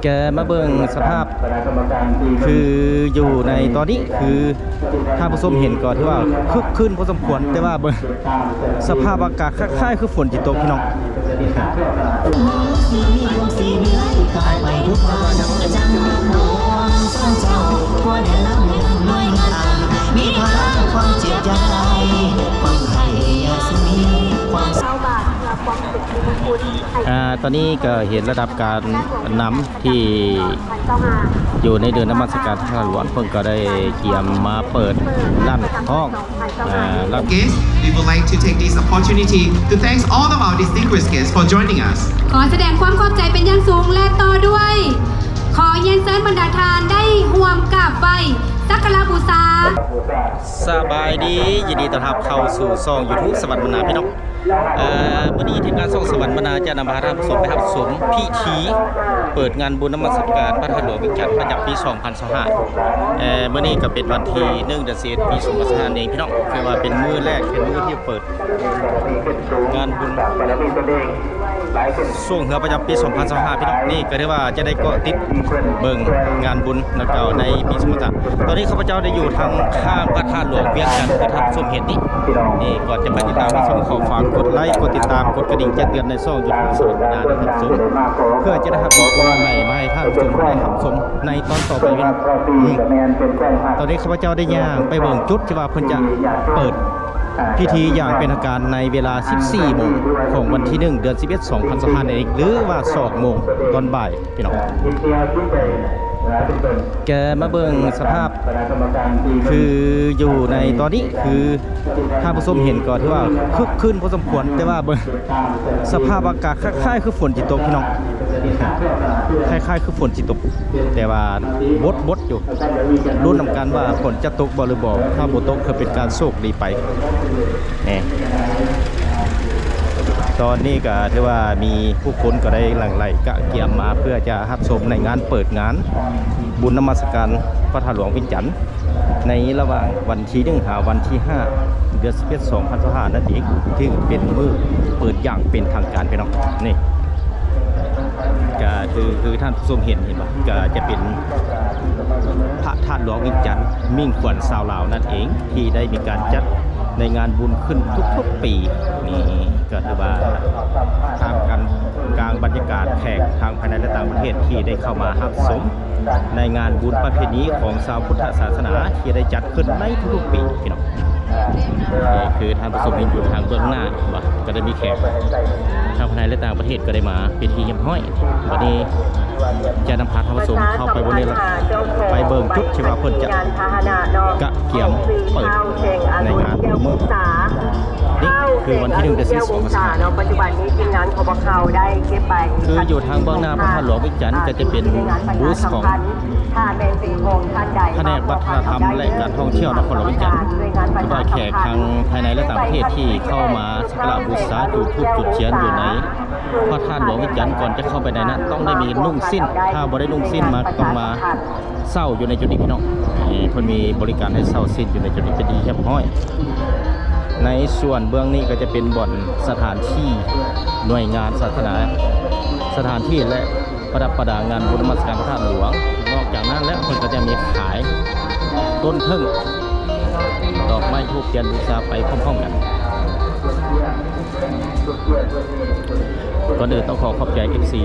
ກະມາເບິ່ງສະພາບ ຄືຢູ່ໃນຕອນນີ້ ຄືທ່ານຜູ້ຊົມເຫັນກໍຖືວ່າຄຶກຄື້ນພໍສົມຄວນ, ແຕ່ວ່າເບິ່ງສະພາບອາກາດຄ້າຍໆຄືຝົນຊິຕົກ ພີ່ນ້ອງ. ອາ ຕອນນີ້ກໍເຫັນລະດັບການນຳທີ່ຢູ່ໃນເດີ່ນນະມັດສະການພະທາດຫຼວງ ເພິ່ນກໍໄດ້ກຽມມາເປີດລ້ານຮອງ ອາ Guests, we would like to take this opportunity to thank all of our distinguished guests for joining us. ຂໍສະແດງຄວາມຂອບໃຈເປັນຢ່າງສູງ ແລະ ຕໍ່ດ້ວຍ ຂໍຮຽນເຊີນບັນດາທ່ານໄດ້ຮ່ວມກາບໄຫວ້ສັກກາລະບູຊາ. ສະບາຍດີ ຍິນດີຕ້ອນຮັບເຂົ້າສູ່ຊ່ອງ YouTube ສະຫວັນບັນນາ ພີ່ນ້ອງ. ເອີ ມື້ນີ້ທີມງານຊ່ອງສະຫວັນບັນນາຈະນຳພາທ່ານຜູ້ຊົມໄປຮັບຊົມພິທີເປີດງານບຸນນະມັດສະການພະທາດຫຼວງວຽງຈັນປະຈຳປີສອງພັນຊາວຫ້າ. ເອີ ມື້ນີ້ກໍເປັນວັນທີໜຶ່ງ ເດືອນສິບເອັດ ປີສອງພັນຊາວຫ້ານັ້ນເອງ ພີ່ນ້ອງ, ຖືວ່າເປັນມື້ແລກ ເປັນມື້ທີ່ເປີດງານບຸນ ຊ່ວງເຮືອປະຈຳປີສອງພັນຊາວຫ້າ ພີ່ນ້ອງ. ນີ້ກໍຖືວ່າຈະໄດ້ເກາະຕິດເບິ່ງງານບຸນນຳເກົ່າໃນປີສອງພັນຊາວຫ້າ. ຕອນນີ້ຂ້າພະເຈົ້າໄດ້ຢູ່ທາງຂ້າງພະທາດຫຼວງວຽງຈັນ ຄືທ່ານຜູ້ຊົມເຫັນນີ້. ນີ້ ກ່ອນຈະໄປຕິດຕາມຮັບຊົມ ຂໍຝາກກົດໄລ ກົດຕິດຕາມ ກົດກະດິ່ງແຈ້ງເຕືອນໃນຊ່ອງ YouTube ສະຫວັນບັນນາ ເພື່ອຈະໄດ້ຮັບຄລິບໃໝ່ໆມາໃຫ້ທ່ານຜູ້ຊົມໄດ້ຮັບຊົມໃນຕອນຕໍ່ໄປ. ຕອນນີ້ຂ້າພະເຈົ້າໄດ້ຍ່າງໄປເບິ່ງຈຸດທີ່ວ່າເພິ່ນຈະເປີດ ພິທີຢ່າງເປັນທາງການໃນເວລາສິບສີ່ໂມງຂອງວັນທີໜຶ່ງ ເດືອນສິບເອັດ ສອງພັນຊາວຫ້ານັ້ນເອງ ຫຼືວ່າສອງໂມງຕອນບ່າຍ ພີ່ນ້ອງ. ກະມາເບິ່ງສະພາບ ຄືຢູ່ໃນຕອນນີ້ ຄືທ່ານຜູ້ຊົມເຫັນກໍຖືວ່າຄຶກຄື້ນພໍສົມຄວນ, ແຕ່ວ່າເບິ່ງສະພາບອາກາດຄ້າຍໆຄືຝົນຊິຕົກ ພີ່ນ້ອງ, ຄ້າຍໆຄືຝົນຊິຕົກ. ແຕ່ວ່າບົດໆຢູ່ ລຸ້ນນຳກັນວ່າຝົນຈະຕົກບໍ່ຫຼືບໍ່, ຖ້າບໍ່ຕົກຄືເປັນການໂຊກດີໄປ. ນີ້ ຕອນນີ້ກໍຖືວ່າມີຜູ້ຄົນກໍໄດ້ຫຼັ່ງໄຫຼກະກຽມມາ ເພື່ອຈະຮັບຊົມໃນງານເປີດງານບຸນນະມັດສະການພະທາດຫຼວງວຽງຈັນ ໃນລະຫວ່າງວັນທີໜຶ່ງ ຫາວັນທີຫ້າ ເດືອນສິບເອັດ ສອງພັນຊາວຫ້ານັ້ນເອງ, ຖືເປັນມື້ເປີດຢ່າງເປັນທາງການ ພີ່ນ້ອງ. ນີ້ ກະຄື ຄືທ່ານຜູ້ຊົມເຫັນ ເຫັນບໍ່ ກະຈະເປັນພະທາດຫຼວງວຽງຈັນ ມິ່ງຂວັນຊາວລາວນັ້ນເອງ ທີ່ໄດ້ມີການຈັດໃນງານບຸນຂຶ້ນທຸກໆປີ. ນີ້ກະຖືວ່າ ທ່າມກາງ ກາງບັນຍາກາດແຂກທາງພາຍໃນ ແລະ ຕ່າງປະເທດ ທີ່ໄດ້ເຂົ້າມາຮັບຊົມ ໃນງານບຸນປະເພນີຂອງຊາວພຸດທະສາສະໜາ ທີ່ໄດ້ຈັດຂຶ້ນໃນທຸກໆປີ ພີ່ນ້ອງ. ນີ້ຄືທ່ານຜູ້ຊົມເຫັນຢູ່ທາງເບື້ອງໜ້າ ເຫັນບໍ່ ກໍໄດ້ມີແຂກທາງພາຍໃນ ແລະ ຕ່າງປະເທດກໍໄດ້ມາເປັນທີ່ຮຽບຮ້ອຍ. ບັດນີ້ຈະນຳພາທ່ານຜູ້ຊົມເຂົ້າໄປບໍລິເວນ ໄປເບິ່ງຈຸດທີ່ວ່າເພິ່ນຈະກະກຽມເປີດໃນງານມື້ນີ້ ຄືວັນທີໜຶ່ງ ເດືອນສິບເອັດ ສອງພັນຊາວຫ້າ. ເນາະ ປັດຈຸບັນນີ້ທີມງານຂອງພວກເຮົາໄດ້ເກັບໄປ ຄືຢູ່ທາງເບື້ອງໜ້າພະທາດຫຼວງວຽງຈັນ ກໍຈະເປັນບູດຂອງພະແນກວັດທະນະທຳ ແລະ ການທ່ອງທ່ຽວນະຄອນຫຼວງວຽງຈັນ ຫຼືວ່າແຂກທາງພາຍໃນ ແລະ ຕ່າງປະເທດທີ່ເຂົ້າມາສັກກາລະບູຊາ ຈູດທູບຈູດທຽນຢູ່ໃນພະທາດຫຼວງວຽງຈັນ ກ່ອນຈະເຂົ້າໄປໃນນັ້ນ ຕ້ອງໄດ້ມີນຸ່ງສິ້ນ, ຖ້າບໍ່ໄດ້ນຸ່ງສິ້ນມາ ກໍຕ້ອງມາ ເຊົ່າຢູ່ໃນຈຸດນີ້ ພີ່ນ້ອງ. ເອີ ເພິ່ນມີບໍລິການໃຫ້ເຊົ່າສິ້ນຢູ່ໃນຈຸດນີ້ເປັນທີ່ຮຽບຮ້ອຍ. ໃນສ່ວນເບື້ອງນີ້ກໍຈະເປັນບ່ອນສະຖານທີ່ໜ່ວຍງານສາທາລະນະ, ສະຖານທີ່ ແລະ ປະດັບປະດາງານບຸນນະມັດສະການພະທາດຫຼວງ. ນອກຈາກນັ້ນແລ້ວ ເພິ່ນກໍຈະມີຂາຍຕົ້ນເຜິ້ງ, ດອກໄມ້ທູບທຽນບູຊາໄປພ້ອມໆກັນ. ກ່ອນອື່ນຕ້ອງຂໍຂອບໃຈ ເອັຟຊີ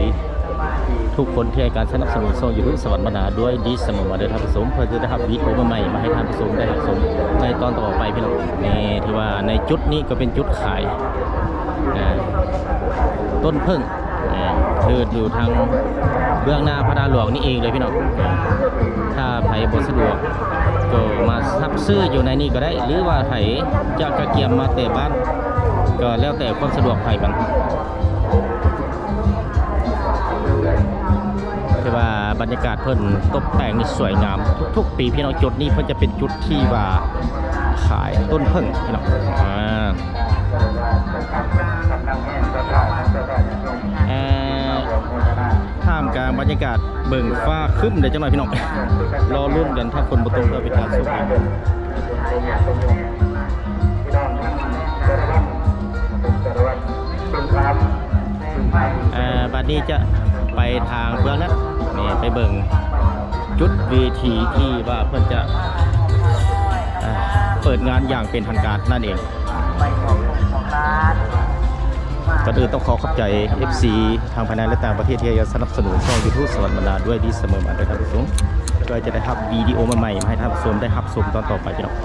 ທຸກຄົນທີ່ໃຫ້ການສະໜັບສະໜູນຊ່ອງ YouTube ສະຫວັນບັນນາດ້ວຍດີສະເໝີມາເດີທ່ານຜູ້ຊົມ, ເພື່ອຈະໄດ້ຮັບວິດີໂອໃໝ່ໆມາໃຫ້ທ່ານຜູ້ຊົມໄດ້ຮັບຊົມໃນຕອນຕໍ່ໄປ ພີ່ນ້ອງ. ນີ້ຖືວ່າໃນຈຸດນີ້ກໍເປັນຈຸດຂາຍ ອ່າ ຕົ້ນເຜິ້ງ ອ່າ ຄືຢູ່ທາງເບື້ອງໜ້າພະທາດຫຼວງນີ້ເອງເລີຍ ພີ່ນ້ອງ. ຖ້າໃຜບໍ່ສະດວກກໍມາຮັບຊື້ຢູ່ໃນນີ້ກໍໄດ້ ຫຼືວ່າໃຜຈະກະກຽມມາແຕ່ບ້ານ ກໍແລ້ວແຕ່ຄວາມສະດວກໃຜມັນ. ຖືວ່າບັນຍາກາດເພິ່ນຕົກແຕ່ງນີ້ສວຍງາມທຸກໆປີ ພີ່ນ້ອງ. ຈຸດນີ້ເພິ່ນຈະເປັນຈຸດທີ່ວ່າຂາຍຕົ້ນເຜິ້ງ ພີ່ນ້ອງ. ອ່າ ເອີ ທ່າມກາງບັນຍາກາດເບິ່ງຟ້າຄຶ້ມເດ້ຈັກໜ້ອຍ ພີ່ນ້ອງ, ລໍລຸ້ນກັນ ຖ້າຝົນບໍ່ຕົກກໍເປັນການໂຊກດີ. ອ່າ ບັດນີ້ຈະໄປທາງເບື້ອງນັ້ນ ນີ້ ໄປເບິ່ງຈຸດເວທີທີ່ວ່າເພິ່ນຈະ ເອີ ເປີດງານຢ່າງເປັນທາງການນັ້ນເອງ. ກ່ອນອື່ນຕ້ອງຂໍຂອບໃຈ ເອັຟຊີ ທັງພາຍໃນ ແລະ ຕ່າງປະເທດ ທີ່ສະໜັບສະໜູນຊ່ອງ YouTube ສະຫວັນບັນດາດ້ວຍດີສະເໝີມາເດີທ່ານຜູ້ຊົມ, ເພື່ອຈະໄດ້ຮັບວິດີໂອໃໝ່ໆມາໃຫ້ທ່ານຜູ້ຊົມໄດ້ຮັບຊົມຕອນຕໍ່ໄປພີ່ນ້ອງ.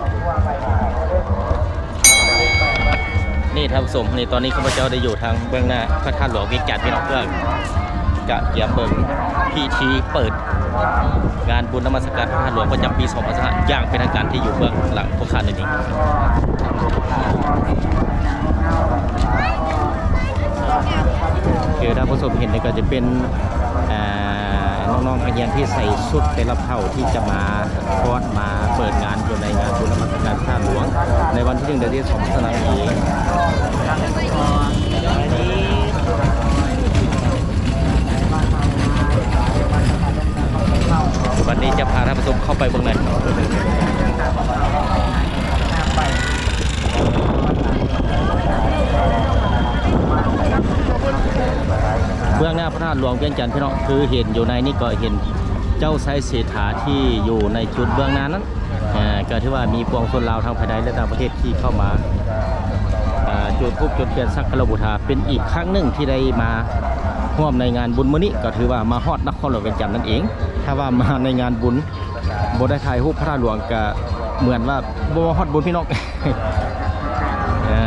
ນີ້ທ່ານຜູ້ຊົມ ນີ້ຕອນນີ້ຂ້າພະເຈົ້າໄດ້ຢູ່ທາງເບື້ອງໜ້າພະທາດຫຼວງວຽງຈັນພີ່ນ້ອງ ເພື່ອກະກຽມເບິ່ງພິທີເປີດງານບຸນນະມັດສະການພະທາດຫຼວງປະຈຳປີສອງພັນຊາວຫ້າ ຢ່າງເປັນທາງການທີ່ຢູ່ເບື້ອງຫຼັງພວກຂ້ານີ້ເອງ. ຄືທ່ານຜູ້ຊົມເຫັນນີ້ກໍຈະເປັນ ອ່າ ນ້ອງໆນັກຮຽນທີ່ໃສ່ຊຸດແຕ່ລະເຜົ່າທີ່ຈະມາຟ້ອນມາເປີດງານຢູ່ໃນງານບຸນນະມັດສະການພະທາດຫຼວງ ໃນວັນທີໜຶ່ງ ເດືອນເຈັດ ສອງພັນຊາວຫ້ານີ້ເອງ. ບັດນີ້ຈະພາທ່ານຜູ້ຊົມເຂົ້າໄປເບິ່ງໃນ ເບື້ອງໜ້າພະທາດຫຼວງວຽງຈັນພີ່ນ້ອງ, ຄືເຫັນຢູ່ໃນນີ້ກໍເຫັນເຈົ້າໄຊເສດຖາທີ່ຢູ່ໃນຈຸດເບື້ອງໜ້ານັ້ນ, ເອີ ກໍຖືວ່າມີປວງຊົນລາວທັງພາຍໃນ ແລະ ຕ່າງປະເທດທີ່ເຂົ້າມາ ເອີ ຈູດທູບ ຈູດທຽນ ສັກກາລະບູຊາ ເປັນອີກຄັ້ງໜຶ່ງທີ່ໄດ້ມາຮ່ວມໃນງານບຸນມື້ນີ້, ກໍຖືວ່າມາຮອດນະຄອນຫຼວງວຽງຈັນນັ້ນເອງ. ຖ້າວ່າມາໃນງານບຸນ ບໍ່ໄດ້ຖ່າຍຮູບພະທາດຫຼວງກະເໝືອນວ່າບໍ່ຮອດບຸນພີ່ນ້ອງ. ເອີ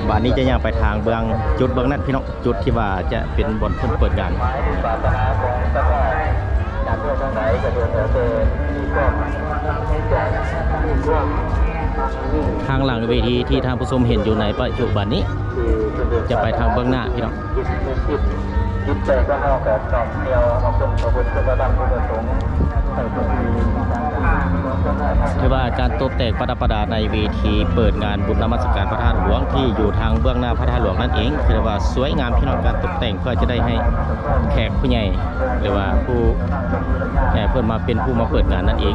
ບາດນີ້ຈະຍ່າງໄປທາງເບື້ອງ ຈຸດເບື້ອງນັ້ນພີ່ນ້ອງ, ຈຸດທີ່ວ່າຈະເປັນບ່ອນເພິ່ນເປີດງານ. ທາງຫຼັງເວທີທີ່ທ່ານຜູ້ຊົມເຫັນຢູ່ໃນປັດຈຸບັນນີ້ ຈະໄປທາງເບື້ອງໜ້າພີ່ນ້ອງ. ຖືວ່າການຕົບແຕ່ງປະດັບປະດາໃນເວທີເປີດງານບຸນນະມັດສະການພະທາດຫຼວງ ທີ່ຢູ່ທາງເບື້ອງໜ້າພະທາດຫຼວງນັ້ນເອງ ຖືວ່າສວຍງາມພີ່ນ້ອງ, ການຕົບແຕ່ງເພື່ອຈະໄດ້ໃຫ້ແຂກຜູ້ໃຫຍ່ ຫຼືວ່າຜູ້ ເອີ່ ເພິ່ນມາເປັນຜູ້ມາເປີດງານນັ້ນເອງ.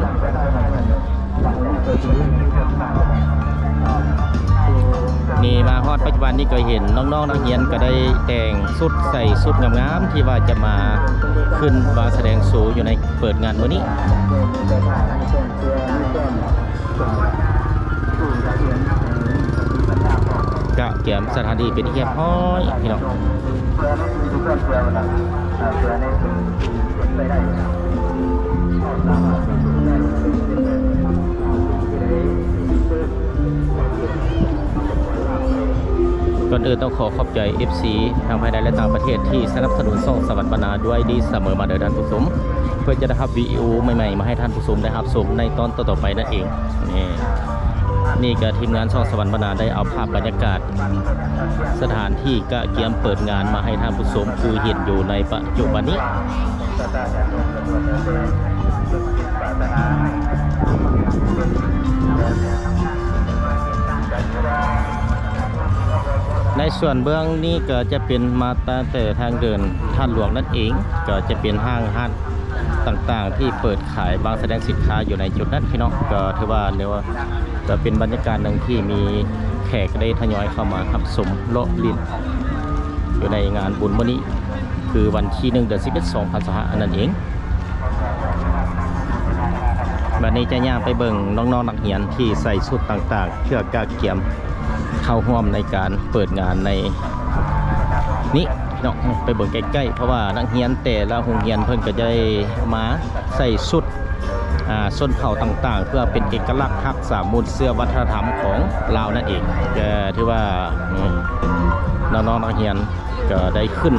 ນີ້ມາຮອດປັດຈຸບັນນີ້ກໍເຫັນນ້ອງໆນັກຮຽນກໍໄດ້ແຕ່ງຊຸດ ໃສ່ຊຸດງາມໆ ທີ່ວ່າຈະມາຂຶ້ນວາງສະແດງໂຊຢູ່ໃນເປີດງານມື້ນີ້. ກະກຽມສະຖານທີ່ເປັນທີ່ຮຽບຮ້ອຍພີ່ນ້ອງ. ກ່ອນອື່ນຕ້ອງຂໍຂອບໃຈ ເອັຟຊີ ທັງພາຍໃນ ແລະ ຕ່າງປະເທດ ທີ່ສະໜັບສະໜູນຊ່ອງສະຫວັນບັນນາດ້ວຍດີສະເໝີມາເດີທ່ານຜູ້ຊົມ, ເພື່ອຈະໄດ້ຮັບວິດີໂອໃໝ່ໆມາໃຫ້ທ່ານຜູ້ຊົມໄດ້ຮັບຊົມໃນຕອນຕໍ່ໆໄປນັ້ນເອງ. ນີ້ ນີ້ກໍທີມງານຊ່ອງສະຫວັນບັນນາໄດ້ເອົາພາບບັນຍາກາດ ສະຖານທີ່ກະກຽມເປີດງານມາໃຫ້ທ່ານຜູ້ຊົມຄືເຫັນຢູ່ໃນປັດຈຸບັນນີ້. ໃນສ່ວນເບື້ອງນີ້ກໍຈະເປັນມາຕັ້ງແຕ່ທາງເດີ່ນທາດຫຼວງນັ້ນເອງ, ກໍຈະເປັນຫ້າງຮ້ານຕ່າງໆທີ່ເປີດຂາຍວາງສະແດງສິນຄ້າຢູ່ໃນຈຸດນັ້ນພີ່ນ້ອງ. ກໍຖືວ່າ ກໍເປັນບັນຍາກາດໜຶ່ງທີ່ມີແຂກໄດ້ທະຍອຍເຂົ້າມາຮັບຊົມເລາະຫຼິ້ນຢູ່ໃນງານບຸນມື້ນີ້ ຄືວັນທີໜຶ່ງ ເດືອນສິບເອັດ ສອງພັນຊາວຫ້ານັ້ນເອງ. ບັດນີ້ຈະຍ່າງໄປເບິ່ງນ້ອງໆນັກຮຽນທີ່ໃສ່ຊຸດຕ່າງໆ ເພື່ອກະກຽມເຂົ້າຮ່ວມໃນການເປີດງານໃນນີ້ເນາະ. ໄປເບິ່ງໃກ້ໆ ເພາະວ່ານັກຮຽນແຕ່ລະໂຮງຮຽນເພິ່ນກໍຈະໄດ້ມາໃສ່ຊຸດ ອ່າ ຊົນເຜົ່າຕ່າງໆ ເພື່ອເປັນເອກະລັກຮັກສາມູນເຊື້ອວັດທະນະທຳຂອງລາວນັ້ນເອງ. ກໍຖືວ່າ ອືມ ນ້ອງໆນັກຮຽນກໍໄດ້ຂຶ້ນ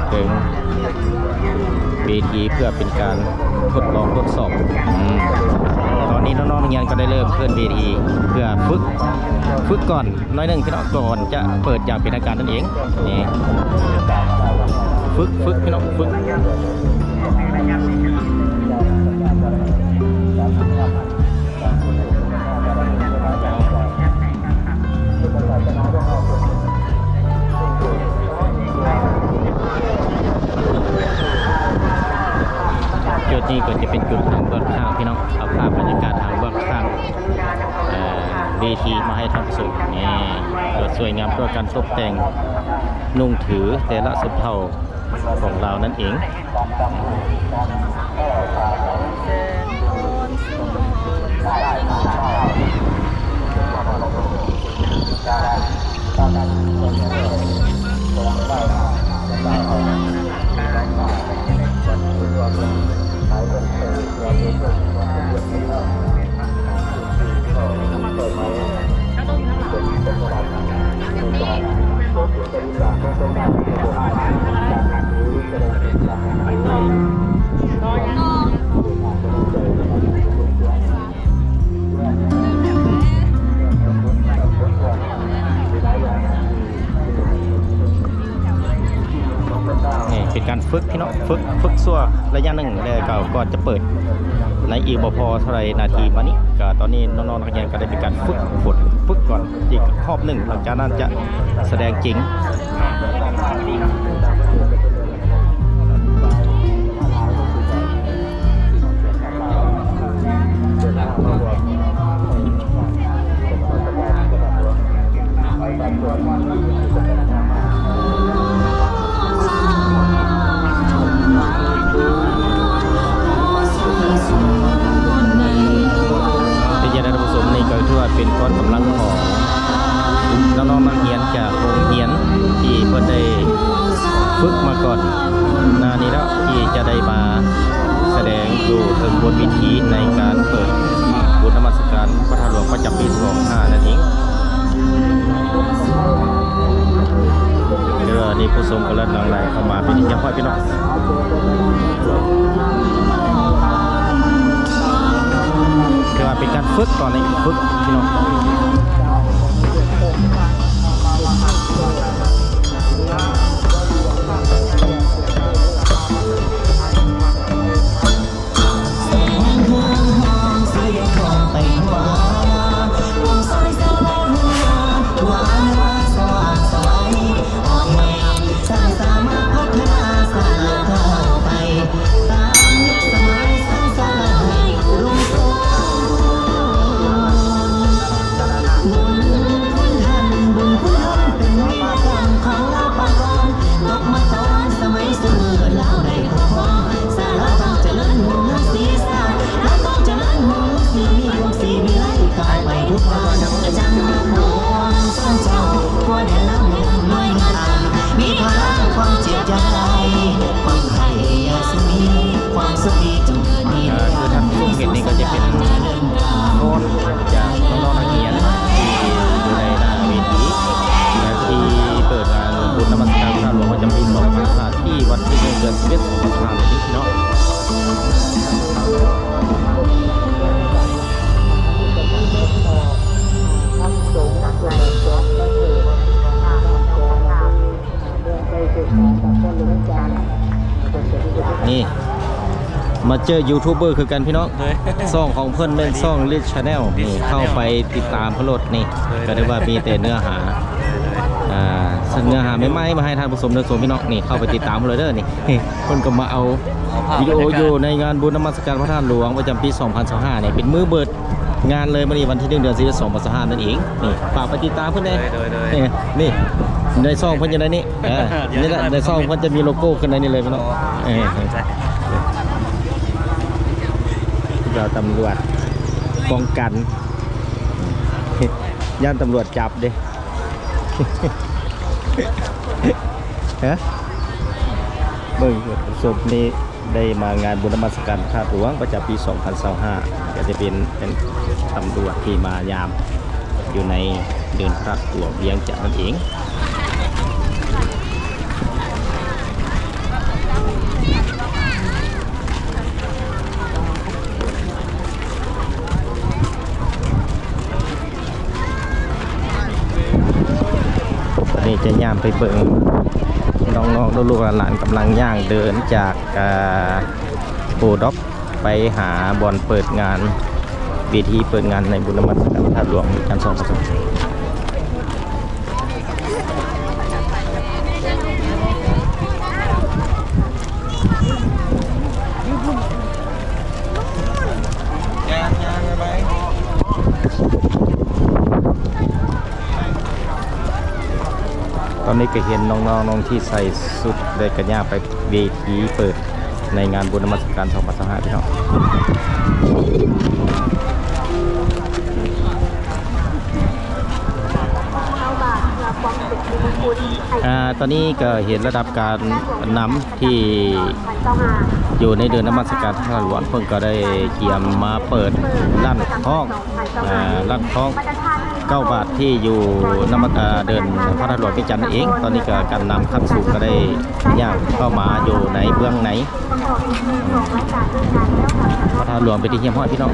ເຖິງເວທີເພື່ອເປັນການທົດລອງທົດສອບ. ອືມ ຕອນນີ້ນ້ອງໆນັກຮຽນກໍໄດ້ເລີ່ມຂຶ້ນເວທີເພື່ອຝຶກ ຝຶກກ່ອນ ໜ້ອຍໜຶ່ງພີ່ນ້ອງ ກ່ອນຈະເປີດຢ່າງເປັນທາງການນັ້ນເອງ. ນີ້ ຝຶກ ຝຶກພີ່ນ້ອງ ຝຶກ. ຈຸດນີ້ກໍຈະເປັນຈຸດທາງເບື້ອງຂ້າງພີ່ນ້ອງ ເອົາພາບບັນຍາກາດທາງເບື້ອງຂ້າງ ເອີ ເວທີມາໃຫ້ທ່ານຜູ້ຊົມ. ນີ້ ກໍສວຍງາມດ້ວຍການຕົບແຕ່ງ ນຸ່ງຖືແຕ່ລະຊົນເຜົ່າຂອງລາວນັ້ນເອງ. ນີ້ເປັນການຝຶກພີ່ນ້ອງ ຝຶກ ຝຶກຊົ່ວໄລຍະໜຶ່ງ ແລ້ວກໍກ່ອນຈະເປີດໃນອີກບໍ່ພໍເທົ່າໃດນາທີມານີ້ ກໍຕອນນີ້ນ້ອງໆນັກຮຽນກໍໄດ້ມີການຝຶກຝົນ ຝຶກກ່ອນອີກຮອບໜຶ່ງ ຫຼັງຈາກນັ້ນຈະສະແດງຈິງ. ເປັນຈັ່ງໃດທ່ານຜູ້ຊົມ ນີ້ກໍຖືວ່າເປັນກ້ອນກຳລັງຂອງນ້ອງໆນັກຮຽນຈາກໂຮງຮຽນທີ່ເພິ່ນໄດ້ຝຶກມາກ່ອນໜ້ານີ້ແລ້ວ ທີ່ຈະໄດ້ມາສະແດງຢູ່ເທິງບົນເວທີໃນການເປີດບຸນນະມັດສະການພະທາດຫຼວງປະຈຳປີສອງຫ້ານັ້ນເອງ. ເດີ ນີ້ຜູ້ຊົມກຳລັງຫຼັ່ງໄຫຼເຂົ້າມາເປັນທີ່ຮຽບຮ້ອຍພີ່ນ້ອງ. ຖືວ່າເປັນການຝຶກຕອນນີ້ ຝຶກພີ່ນ້ອງ. ອ່າ ຄືທ່ານຜູ້ຊົມເຫັນນີ້ກໍຈະເປັນໂນ້ດຈາກນ້ອງໆນັກຮຽນທີ່ຢູ່ໃນໜ້າເວທີ ແລະ ທີ່ເປີດງານບຸນນະມັດສະການພະທາດຫຼວງປະຈຳປີສອງພັນຊາວຫ້າ ທີ່ວັນທີໜຶ່ງ ເດືອນສິບເອັດ ສອງພັນຊາວຫ້ານີ້ເນາະ. ນີ້ ມາເຈີຢູທູບເບີຄືກັນພີ່ນ້ອງ. ໂດຍ ຊ່ອງຂອງເພິ່ນແມ່ນຊ່ອງ Rich Channel ນີ້ Rich Channel ເຂົ້າໄປຕິດຕາມເພິ່ນໂລດນີ້. ໂດຍ ກໍໄດ້ວ່າມີແຕ່ເນື້ອຫາ ອ່າ ເນື້ອຫາໃໝ່ໆມາໃຫ້ທ່ານຜູ້ຊົມໄດ້ຊົມພີ່ນ້ອງ. ນີ້ ເຂົ້າໄປຕິດຕາມເພິ່ນໂລດເດີນີ້. ເພິ່ນກໍມາເອົາ ເອົາພາບ ວິດີໂອຢູ່ໃນງານບຸນນະມັດສະການພະທາດຫຼວງປະຈຳປີສອງພັນຊາວຫ້ານີ້ ເປັນມື້ເປີດ ງານເລີຍ ມື້ນີ້ວັນທີໜຶ່ງ ເດືອນສິບເອັດ ສອງພັນຊາວຫ້ານັ້ນເອງ. ນີ້ ຝາກໄປຕິດຕາມເພິ່ນແດ່. ໂດຍ ໂດຍ ເອີ ນີ້ ໃນຊ່ອງເພິ່ນຢູ່ໃນນີ້ ເອີ ນີ້ແຫຼະ ໃນຊ່ອງເພິ່ນຈະມີໂລໂກ້ຂຶ້ນໃນນີ້ເລີຍພີ່ນ້ອງ. ອໍ ເອີ ລາວຕຳຫຼວດປ້ອງກັນ ຢ້ານຕຳຫຼວດຈັບເດ້. ຮະ ເບິ່ງສົບນີ້ ໄດ້ມາງານບຸນນະມັດສະການພະທາດຫຼວງປະຈຳປີສອງພັນຊາວຫ້າ ກໍຈະເປັນ ເປັນຕຳຫຼວດທີ່ມາຍາມຢູ່ໃນເດີ່ນພະທາດຫຼວງວຽງຈັນນັ້ນເອງ. ຕອນນີ້ຈະຍ່າງໄປເບິ່ງ ນ້ອງໆ ລູກໆ ຫຼານໆ ກຳລັງຍ່າງເດີນຈາກ ອ່າ ໂພດັອກ ໄປຫາບ່ອນເປີດງານ ເວທີເປີດງານໃນບຸນນະມັດສະການພະທາດຫຼວງ ຈັນສອງ ຍ່າງ ຍ່າງໄປ. ຕອນນີ້ກໍເຫັນນ້ອງໆ ນ້ອງທີ່ໃສ່ຊຸດ ແລະ ກໍຍ່າງໄປເວທີເປີດໃນງານບຸນນະມັດສະການສອງພັນຊາວຫ້າ ພີ່ນ້ອງ. ອ່າ ຕອນນີ້ກໍເຫັນລະດັບການນຳທີ່ຢູ່ໃນເດີ່ນນະມັດສະການພະທາດຫຼວງ ເພິ່ນກໍໄດ້ກຽມມາເປີດລ້ານທອງ ອ່າ ລ້ານທອງເກົ້າບາດ ທີ່ຢູ່ນະມັດ ອ່າ ເດີ່ນພະທາດຫຼວງວຽງຈັນນັ້ນເອງ. ຕອນນີ້ກໍການນຳຂັ້ນສູງກໍໄດ້ຍ່າງເຂົ້າມາຢູ່ໃນເບື້ອງໃນ ພະທາດຫຼວງເປັນທີ່ຮຽບຮ້ອຍ ພີ່ນ້ອງ.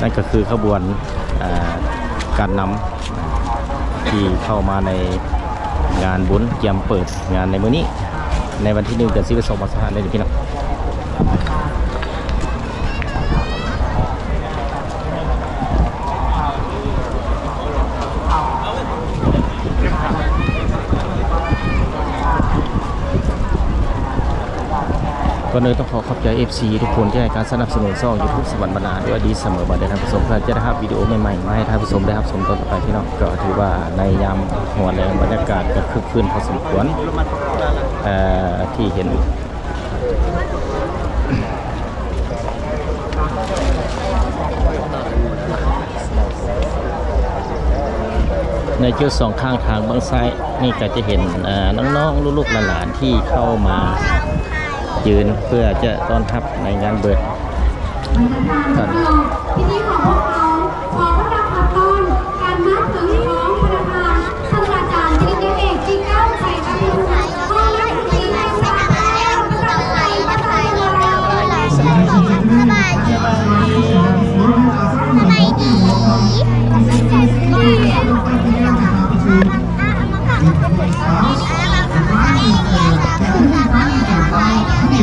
ນັ້ນກໍຄືຂະບວນ ອ່າ ການນຳທີ່ເຂົ້າມາໃນງານບຸນກຽມເປີດງານໃນມື້ນີ້ ໃນວັນທີໜຶ່ງ ເດືອນສິບເອັດ ສອງພັນຊາວຫ້າ ນີ້ພີ່ນ້ອງ. ກ່ອນອື່ນຕ້ອງຂໍຂອບໃຈ ເອັຟຊີ ທຸກຄົນທີ່ໃຫ້ການສະໜັບສະໜູນຊ່ອງ YouTube ສະຫວັນບັນນາ ດ້ວຍອະດີດສະເໝີມາເດີທ່ານຜູ້ຊົມ. ເພື່ອຈະໄດ້ຮັບວິດີໂອໃໝ່ໆ ມາໃຫ້ທ່ານຜູ້ຊົມໄດ້ຮັບຊົມຕໍ່ໆໄປ ພີ່ນ້ອງ. ກໍຖືວ່າໃນຍາມຫົວແລງ ບັນຍາກາດກໍຄຶກຄື້ນພໍສົມຄວນ ເອີ່ ທີ່ເຫັນ ໃນຈຸດສອງຂ້າງທາງເບື້ອງຊ້າຍນີ້ກໍຈະເຫັນ ເອີ່ ນ້ອງໆ ລູກໆ ຫຼານໆ ທີ່ເຂົ້າມາຢືນເພື່ອຈະຕ້ອນຮັບໃນງານເປີດ. ພິທີຂອງພວກເຮົາ ຂໍຕ້ອນຮັບຮັບຕ້ອນການມາເຖິງຂອງພະນະທ່ານ ສາດສະດາຈານ ປະລິນຍາເອກ ຈີ່ແກ້ວ ໄຂຄຳພິທູນ ຮອງນາຍົກລັດຖະມົນຕີແຫ່ງສະຫະລັດ ສະບາຍດີ ສະບາຍດີ ສະບາຍດີ ສະບາຍດີ ສະບາຍດີ ສະບາຍດີ ສະບາຍດີ ສະບາຍດີ ສະບາຍດີ.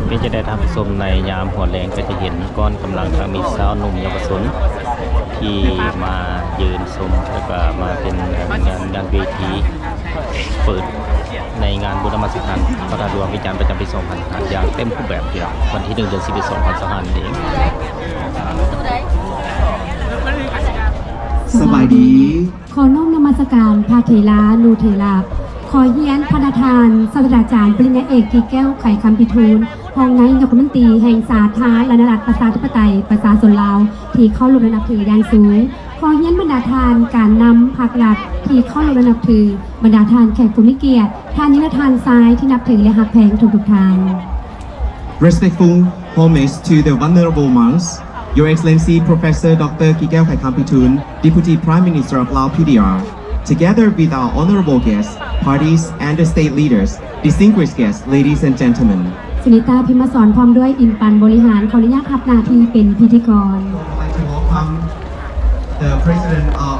ເປັນຈັ່ງໃດທ່ານຜູ້ຊົມ, ໃນຍາມຫົວແລງກໍຈະເຫັນກ້ອນກຳລັງທັງມີຊາວໜຸ່ມເຍົາວະຊົນທີ່ມາຢືນຊົມ ແລ້ວກໍມາເປັນງານ ງານເວທີເປີດໃນງານບຸນນະມັດສະການພະທາດຫຼວງວຽງຈັນ ປະຈຳປີສອງພັນຊາວຫ້າ ຢ່າງເຕັມຮູບແບບ ທີ່ວັນທີໜຶ່ງ ເດືອນສິບເອັດ ສອງພັນຊາວຫ້າ ນີ້ເອງ. ສະບາຍດີ. ຂໍນ້ອມນະມັດສະການພະເຖລານຸເຖລະ. ຂໍຮຽນພະນະທ່ານ ສາດສະດາຈານ ປະລິນຍາເອກ ກີແກ້ວ ໄຂຄຳພິທູນ ຮອງນາຍົກລັດຖະມົນຕີແຫ່ງສາທາລະນະລັດ ປະຊາທິປະໄຕ ປະຊາຊົນລາວ ທີ່ເຄົາລົບແລະນັບຖືຢ່າງສູງ. ຂໍຮຽນບັນດາທ່ານການນຳພັກລັດທີ່ເຄົາລົບແລະນັບຖື, ບັນດາທ່ານແຂກຜູ້ມີກຽດ, ທ່ານຍິງ ແລະ ທ່ານຊາຍທີ່ນັບຖື ແລະ ຮັກແພງທຸກໆທ່ານ. Respectful homage to the venerable monks, Your Excellency Professor Doctor Kikel Khaikham Phitun, Deputy Prime Minister of Lao P D R, together with our honorable guests, parties, and the state leaders, distinguished guests, ladies and gentlemen. ສຸນິຕາ ພິມມະສອນ ພ້ອມດ້ວຍ ອິນປັນ ບໍລິຫານ ຂໍອະນຸຍາດຮັບໜ້າທີ່ເປັນພິທີກອນ. I would like to welcome the President of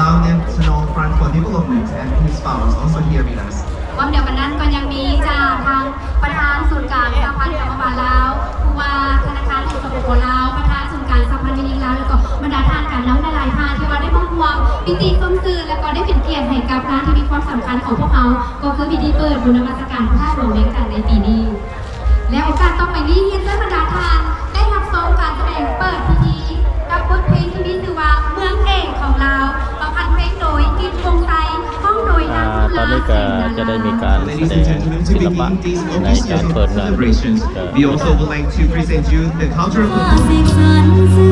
Lao National Front for Development and his spouse also here with us. ພ້ອມດຽວກັນນັ້ນກໍຍັງມີຈາກທາງປະທານສູນກາງສະຫະພັນກຳມະບານລາວ, ຜູ້ວ່າທະນາຄານແຫ່ງ ສປປ ລາວ, ປະທານສູນກາງສະຫະພັນແມ່ຍິງລາວ ແລ້ວກໍບັນດາທ່ານການນຳຫຼາຍໆທ່ານທີ່ວ່າໄດ້ມາຮ່ວມພິທີຊົມຊື່ ແລ້ວກໍໄດ້ເປັນກຽດໃຫ້ກັບງານທີ່ມີຄວາມສຳຄັນຂອງພວກເຮົາ ກໍຄືພິທີເປີດບຸນນະມັດສະການພະທາດຫຼວງວຽງຈັນໃນປີນີ້. ແລະ ໂອກາດຕໍ່ໄປນີ້ ຮຽນເຊີນບັນດາທ່ານໄດ້ຮັບຊົມການສະແດງເປີດພິທີກັບບົດເພງທີ່ມີຊື່ວ່າ ເມືອງເອກຂອງລາວ, ປະພັນເພງໂດຍ ກິດ ວົງໄຊ, ຮ້ອງໂດຍ ນາງ ອ່າ ຕອນນີ້ກໍຈະໄດ້ມີການສະແດງສິລະປະໃນການເປີດງານ. We also would like to present you the cultural performance.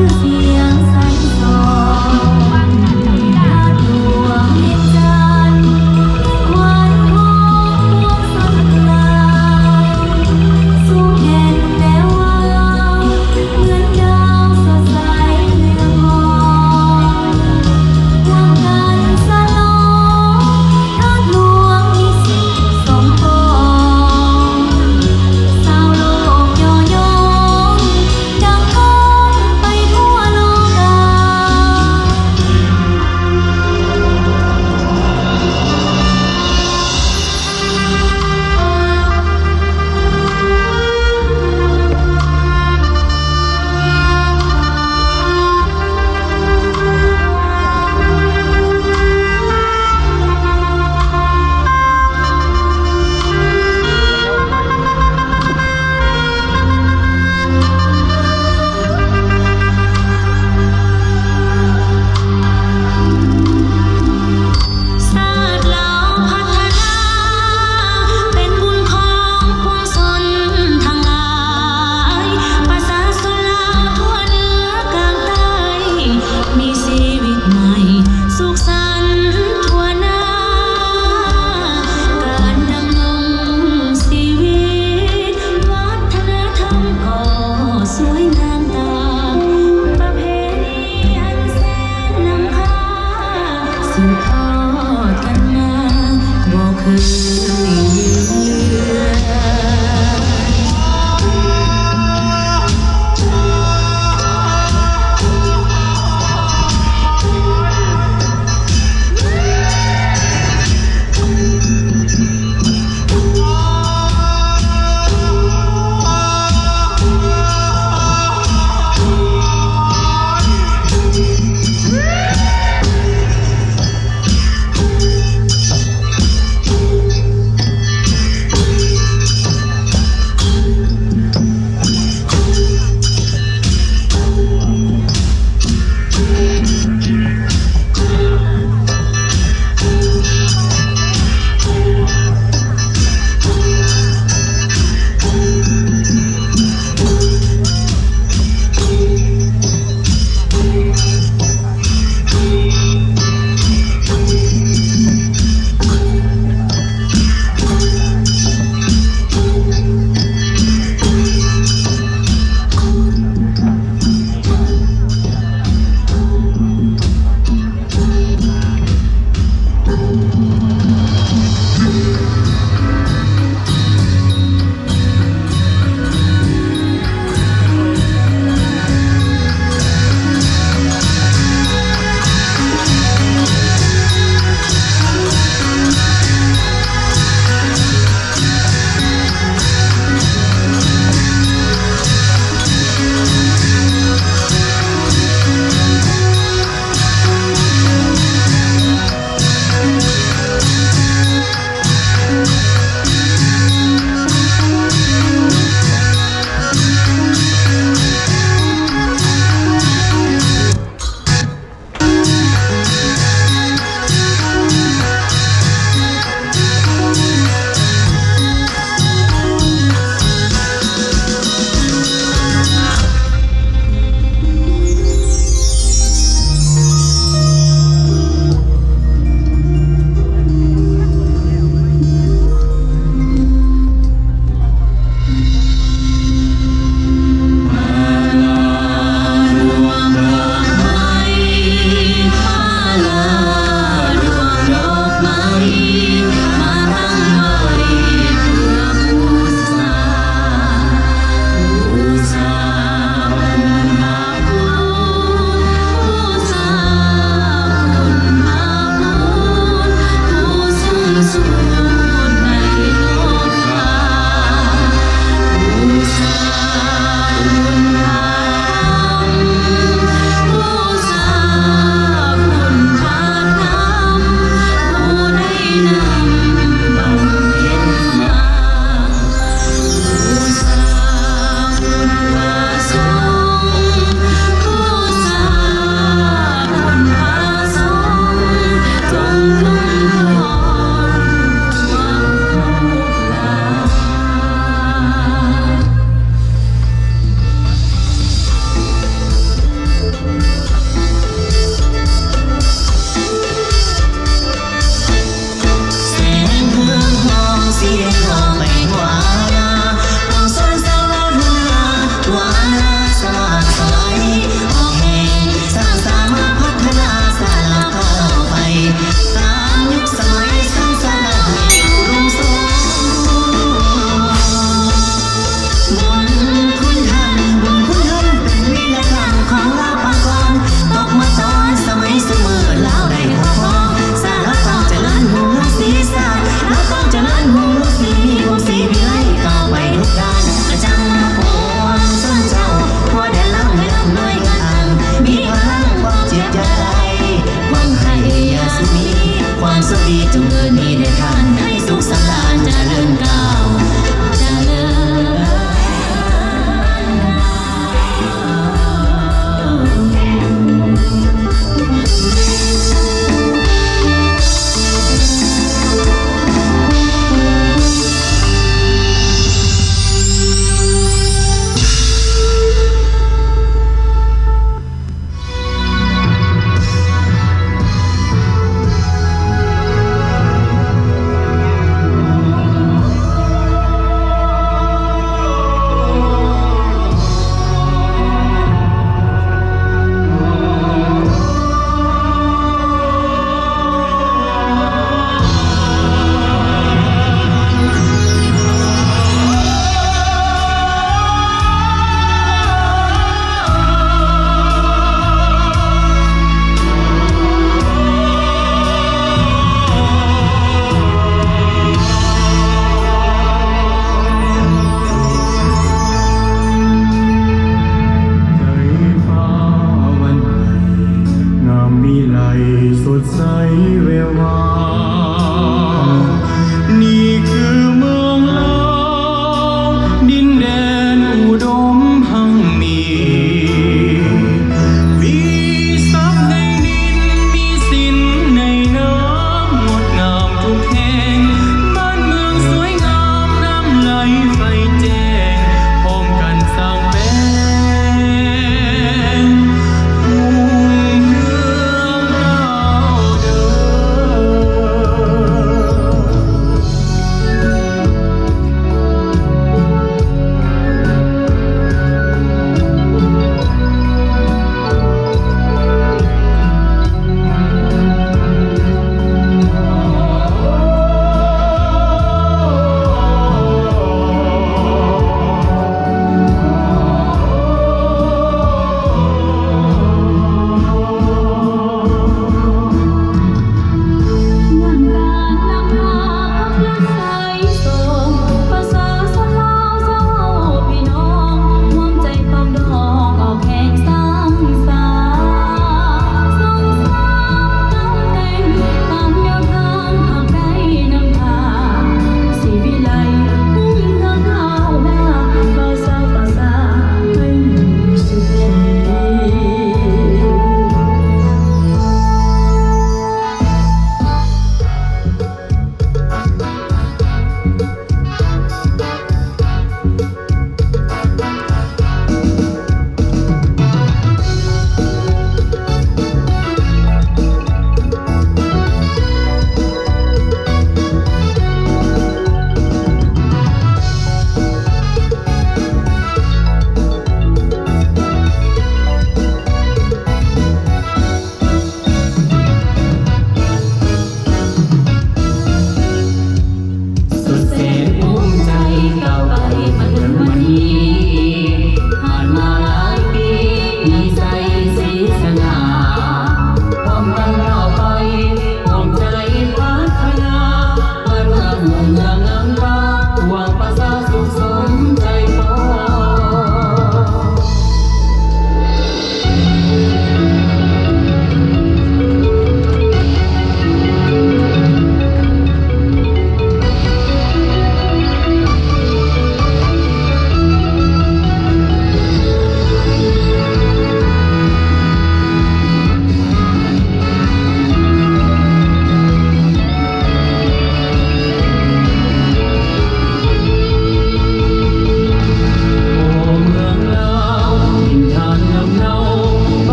ດັ່ງກ້ອງໄປທົ່ວໂລກ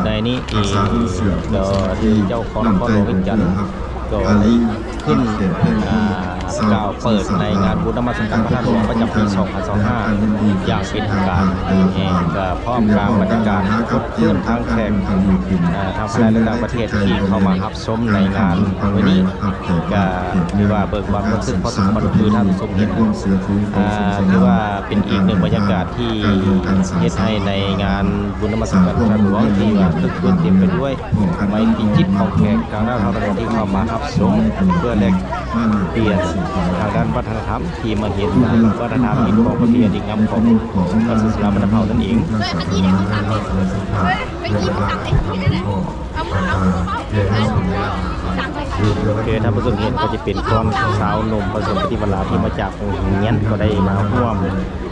ໃນນີ້ເອງກໍຖືເຈົ້າຄອນນະຄອນຫຼວງວຽງຈັນ ກໍຂຶ້ນ ອ່າ ກ່າວເປີດໃນງານບຸນນະມັດສະການພະທາດຫຼວງປະຈຳປີສອງພັນຊາວຫ້າ ຢ່າງເປັນທາງການ ແລະກໍພ້ອມກາງບັນຍາກາດຄົບເພື່ອນທາງແຂກ ເອີ ທັງພາຍໃນ ແລະ ຕ່າງປະເທດທີ່ເຂົ້າມາຮັບຊົມໃນງານມື້ນີ້ ກໍຖືວ່າເບີກບານຄວາມຮູ້ສຶກພໍສົມຄວນ ຄືທ່ານຜູ້ຊົມເຫັນ ອ່າ ຖືວ່າເປັນອີກໜຶ່ງບັນຍາກາດທີ່ເຮັດໃຫ້ໃນງານບຸນນະມັດສະການພະທາດຫຼວງ ທີ່ວ່າຄຶກຄື້ນເຕັມໄປດ້ວຍ ໄມຕີຈິດຂອງແຂກທາງດ້ານພາຄຕາເວັນອອກທີ່ເຂົ້າມາຮັບຊົມ ເພື່ອແລກປ່ຽນທາງດ້ານວັດທະນະທຳ ທີ່ມາເຫັນວັດທະນະທຳ ທີ່ຂອງປະເພນີອັນດີງາມຂອງຊາດລາວບັນດາເຜົ່ານັ້ນເອງ. ໂອເຄ ທ່ານຜູ້ຊົມເຫັນກໍຈະເປັນກ້ອນຊາວໜຸ່ມປະສົມປະຕິວັດລາວ ທີ່ມາຈາກໂຮງຮຽນ ກໍໄດ້ມາຮ່ວມ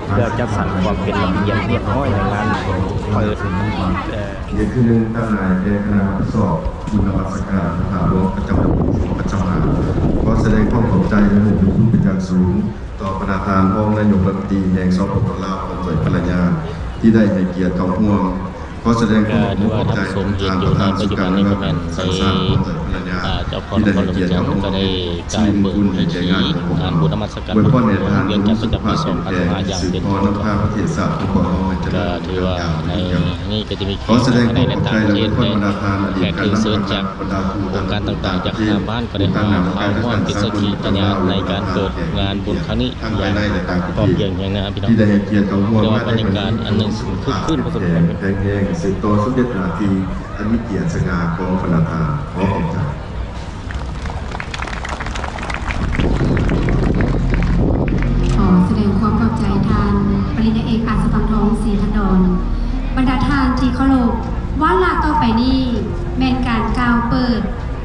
ເພື່ອຈັດສັນຄວາມເປັນລະບຽບຮຽບຮ້ອຍໃນງານເປີດ ເອີ ອີກຄືໜຶ່ງ ທ່ານນາຍແພດຄະນະຮັບຜິດຊອບບຸນນະມັດສະການພະທາດຫຼວງປະຈຳປີສອງພັນຊາວຫ້າ ຂໍສະແດງຄວາມຂອບໃຈ ແລະ ຮູ້ບຸນຄຸນເປັນຢ່າງສູງຕໍ່ບັນດາທ່ານຮອງນາຍົກລັດມົນຕີແຫ່ງ ສປປ ລາວ ພ້ອມດ້ວຍພັນລະຍາ ທີ່ໄດ້ໃຫ້ກຽດເຂົ້າຮ່ວມ. ຂໍສະແດງຄວາມຂອບໃຈທ່ານປະທານສູນກາງ ແລະ ການສ້າງສາ ພ້ອມດ້ວຍພັນລະຍາ ທີ່ໄດ້ໃຫ້ກຽດເຂົ້າຮ່ວມສິລິມຸງຄຸນໃຫ້ແກ່ງານຂອງພວກເຮົາ. ອວຍພອນໃຫ້ທ່ານມີສຸຂະພາບເຂັ້ມແຂງ ສືບຕໍ່ນຳພາປະເທດຊາດຂອງພວກເຮົາໃຫ້ຈະເລີນ ຂອສະແດງຄວາມຂອບໃຈ ແລະ ອວຍພອນບັນດາທ່ານອະດີດການນຳພັກລັດ ອົງການຕ່າງໆຈາກຫ້າບ້ານກໍໄດ້ມາເຂົ້າຮ່ວມເປັນສັກຂີພະຍານໃນການເປີດງານບຸນຄັ້ງນີ້ຢ່າງພ້ອມພຽງຢ່າງໜ້າ ພີ່ນ້ອງ. ຖືວ່າບັນຍາກາດອັນໜຶ່ງທີ່ຄຶກຄື້ນພໍສົມຄວນ. ແຂງແຮງ ສືບຕໍ່ສົມເດັດໜ້າທີ່ອັນມີກຽດສະຫງ່າຂອງບັນດາທ່ານ. ຂໍຂອບໃຈ. ຂໍສະແດງຄວາມຂອບໃຈທ່ານປະລິນຍາເອກ ອາດສະພັງທອງ ສີພັນດອນ. ບັນດາທ່ານທີ່ເຄົາລົບ, ວາລະຕໍ່ໄປນີ້ແມ່ນການກ່າວເປີດ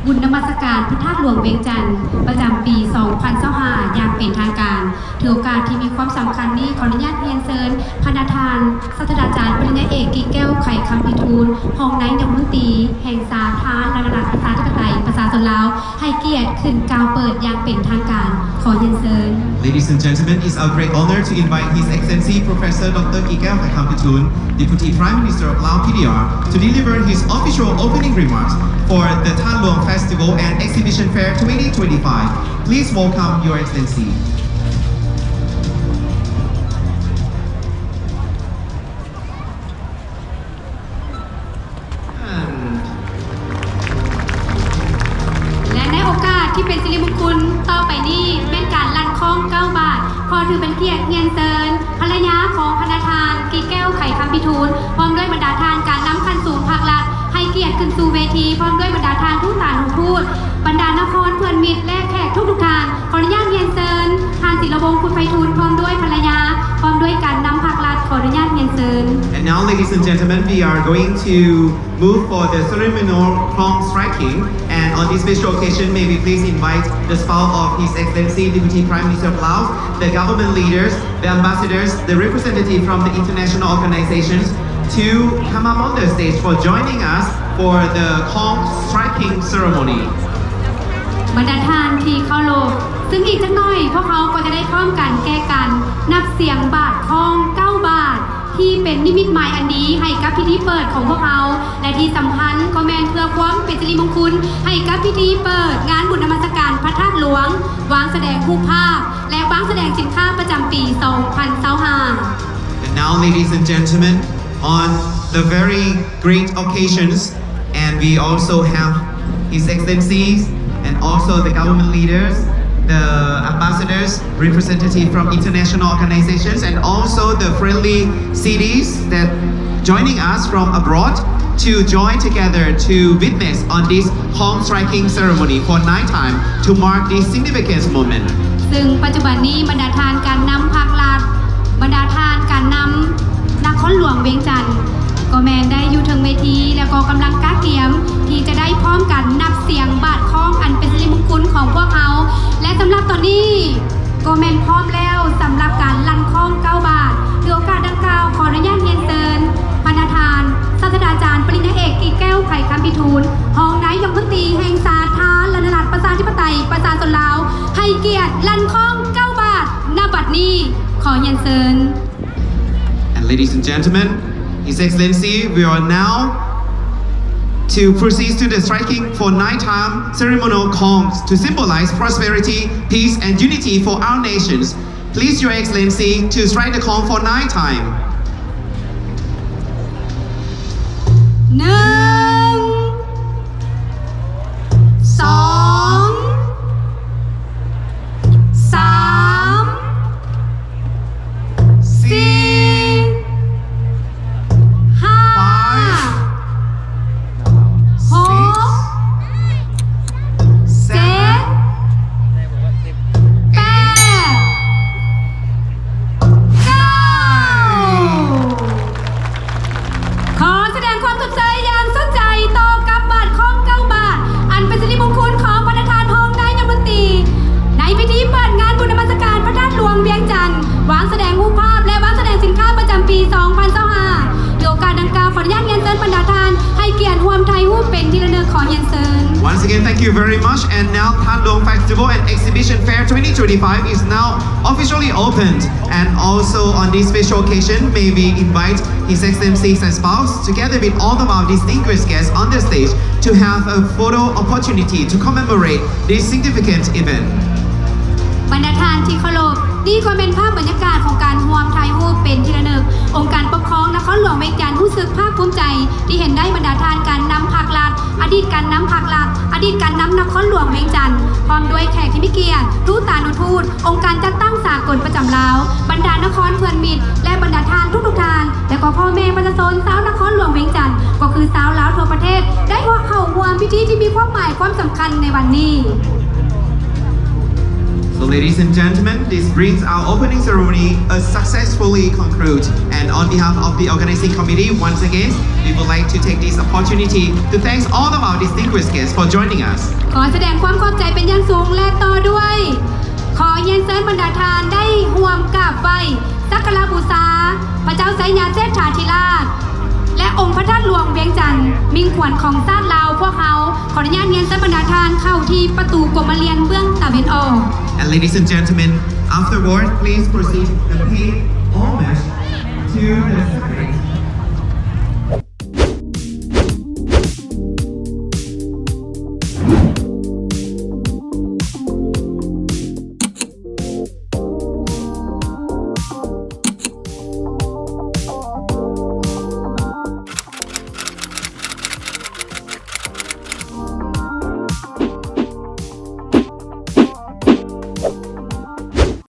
ບຸນນະມັດສະການພະທາດຫຼວງວຽງຈັນ ປະຈຳປີສອງພັນຊາວຫ້າ ຢ່າງເປັນທາງການ. ຖືໂອກາດທີ່ມີຄວາມສຳຄັນນີ້ ຂໍອະນຸຍາດຮຽນເຊີນ ພະນະທ່ານ ສາດສະດາຈານ ປະລິນຍາເອກ ກິແກ້ວ ໄຂຄຳພິທູນ ຮອງນາຍົກລັດຖະມົນຕີແຫ່ງສາທາລະນະລັດ ປະຊາທິປະໄຕ ປະຊາຊົນລາວ ໃຫ້ກຽດຂຶ້ນກ່າວເປີດຢ່າງເປັນທາງການ. ຂໍຮຽນເຊີນ. Ladies and gentlemen, it's our great honor to invite His Excellency Professor Doctor Kikkeo Khaikham Phithoun, Deputy Prime Minister of Laos P D R, to deliver his official opening remarks for the Tha Luang Festival and Exhibition Fair twenty twenty-five. Please welcome Your Excellency. ແລະ ໃນໂອກາດທີ່ເປັນສິລິມຸງຄຸນຕໍ່ໄປນີ້ ແມ່ນການລັ່ນຄ້ອງເກົ້າບາດ. ຂໍຖືເປັນກຽດຮຽນເຊີນ ພັນລະຍາຂອງພະນະທ່ານ ກິແກ້ວ ໄຂຄຳພິທູນ ພ້ອມດ້ວຍບັນດາທ່ານການນຳຂັ້ນສູງພາກລັດ ໃຫ້ກຽດຂຶ້ນສູ່ເວທີ ພ້ອມດ້ວຍບັນດາທ່ານທູດສານທູດ, ບັນດານະຄອນເພື່ອນມິດ ແລະ ແຂກທຸກໆທ່ານ. ຂໍອະນຸຍາດຮຽນເຊີນ ທ່ານ ສິລະວົງ ຄຸນໄພທູນ ພ້ອມດ້ວຍພັນລະຍາ ພ້ອມດ້ວຍການນຳພາກລັດ. ຂໍອະນຸຍາດຮຽນເຊີນ. And now, ladies and gentlemen, we are going to move for the ceremonial clong striking. And on this special occasion, may we please invite the spouse of His Excellency Deputy Prime Minister of Laos, the government leaders, the ambassadors, the representative from the international organizations to come up on the stage for joining us for the clong striking ceremony. ບັນດາທ່ານທີ່ເຄົາລົບ, ຊຶ່ງອີກຈັກໜ້ອຍພວກເຮົາກໍຈະໄດ້ພ້ອມກັນແກ່ການນັບສຽງບາດຄ້ອງເກົ້າບາດ ທີ່ເປັນນິມິດໝາຍອັນດີໃຫ້ກັບພິທີເປີດຂອງພວກເຮົາ ແລະ ທີ່ສຳຄັນກໍແມ່ນເພື່ອຄວາມເປັນສິລິມຸງຄຸນໃຫ້ກັບພິທີເປີດງານບຸນນະມັດສະການພະທາດຫຼວງ, ວາງສະແດງຮູບພາບ ແລະ ວາງສະແດງສິນຄ້າປະຈຳປີສອງພັນຊາວຫ້າ. And now, ladies and gentlemen, on the very great occasions, and we also have His Excellencies and also the government leaders, the ambassadors, representative from international organizations, and also the friendly cities that joining us from abroad to join together to witness on this clong striking ceremony for ninth time to mark this significant moment. ຊຶ່ງປັດຈຸບັນນີ້ບັນດາທ່ານການນຳພາກລັດ, ບັນດາທ່ານການນຳນະຄອນຫຼວງວຽງຈັນ ກໍແມ່ນໄດ້ຢູ່ເທິງເວທີ ແລະ ກໍກຳລັງກະກຽມທີ່ຈະໄດ້ພ້ອມກັນນັບສຽງບາດຄ້ອງອັນເປັນສິລິມຸງຄຸນຂອງພວກເຮົາ ແລະ ສຳລັບຕອນນີ້ ກໍແມ່ນພ້ອມແລ້ວສຳລັບການລັ່ນຄ້ອງເກົ້າບາດ. ຖືໂອກາດດັ່ງກ່າວ ຂໍອະນຸຍາດຮຽນເຊີນ ພະນະທ່ານ ສາດສະດາຈານ ປະລິນຍາເອກ ກິແກ້ວ ໄຂຄຳພິທູນ ຮອງນາຍົກລັດມົນຕີແຫ່ງສາທາລະນະລັດ ປະຊາທິປະໄຕ ປະຊາຊົນລາວ ໃຫ້ກຽດລັ່ນຄ້ອງເກົ້າບາດ ນະບັດນີ້. ຂໍຮຽນເຊີນ. And ladies and gentlemen, His Excellency, we are now To proceed to the striking for nine time ceremonial gongs to symbolize prosperity, peace, and unity for our nations. Please, Your Excellency, to strike the gong for nine time. ໜຶ່ງ ສອງ ສາມ ສີ່ ຫ້າ ຫົກ ເຈັດ ແປດ ເກົ້າ ຂໍສະແດງຄວາມຂອບໃຈຢ່າງສຸດໃຈຕໍ່ກັບບາດຄອງເກົ້າບາດ ອັນເປັນສິລິມຸງຄຸນຂອງບັນດາທ່ານຮອງນາຍົກລັດຖະມົນຕີ ໃນພິທີເປີດງານບຸນນະມັດສະການພະທາດຫຼວງວຽງຈັນ ວາງສະແດງຮູບພາບ ແລະ ວາງສະແດງສິນຄ້າປະຈຳປີສອງພັນຊາວຫ້າ. ໂດຍໂອກາດດັ່ງກ່າວ ຂໍອະນຸຍາດຮຽນເຊີນບັນດາທ່ານໃຫ້ກຽດຮ່ວມຖ່າຍຮູບເປັນທີ່ລະນຶກ. ຂໍຮຽນເຊີນ. Once again, thank you very much. And now, Than Luang Festival and Exhibition Fair twenty twenty-five is now officially opened. And also on this special occasion, may we invite His Excellency and spouse, together with all of our distinguished guests on the stage, to have a photo opportunity to commemorate this significant event. ບັນດາທ່ານທີ່ເຄົາລົບ, ນີ້ກໍແມ່ນພາບບັນຍາກາດຂອງການຮ່ວມຖ່າຍຮູບເປັນທີ່ລະນຶກ. ອົງການປົກຄອງນະຄອນຫຼວງວຽງຈັນຮູ້ສຶກພາກພູມໃຈ ທີ່ເຫັນໄດ້ບັນດາທ່ານການນຳພັກລັດ, ອະດີດການນຳພັກລັດ, ອະດີດການນຳນະຄອນຫຼວງວຽງຈັນ, ພ້ອມດ້ວຍແຂກທີ່ມີກຽດ, ທູຕານຸທູດ, ອົງການຈັດຕັ້ງສາກົນປະຈຳລາວ, ບັນດານະຄອນເພື່ອນມິດ ແລະ ບັນດາທ່ານທຸກໆທ່ານ ແລະ ກໍພໍ່ແມ່ປະຊາຊົນຊາວນະຄອນຫຼວງວຽງຈັນ ກໍຄືຊາວລາວທົ່ວປະເທດ ໄດ້ເຂົ້າຮ່ວມພິທີທີ່ມີຄວາມໝາຍຄວາມສຳຄັນໃນວັນນີ້. So, ladies and gentlemen, this brings our opening ceremony a successfully conclude. And on behalf of the organizing committee, once again, we would like to take this opportunity to thank all of our distinguished guests for joining us. ຂໍສະແດງຄວາມຂອບໃຈເປັນຢ່າງສູງ ແລະ ຕໍ່ດ້ວຍ ຂໍຮຽນເຊີນບັນດາທ່ານໄດ້ຮ່ວມກາບໄຫວ້ສັກກາລະບູຊາພະເຈົ້າໄຊຍະເສດຖາທິລາດ ແລະ ອົງພະທາດຫຼວງວຽງຈັນ, ມິ່ງຂວັນຂອງຊາດລາວພວກເຮົາ. ຂໍອະນຸຍາດຮຽນເຊີນບັນດາທ່ານເຂົ້າທີ່ປະຕູກົມມະລຽນເບື້ອງຕາເວັນອອກ. And ladies and gentlemen, afterward, please proceed and pay homage to the sacred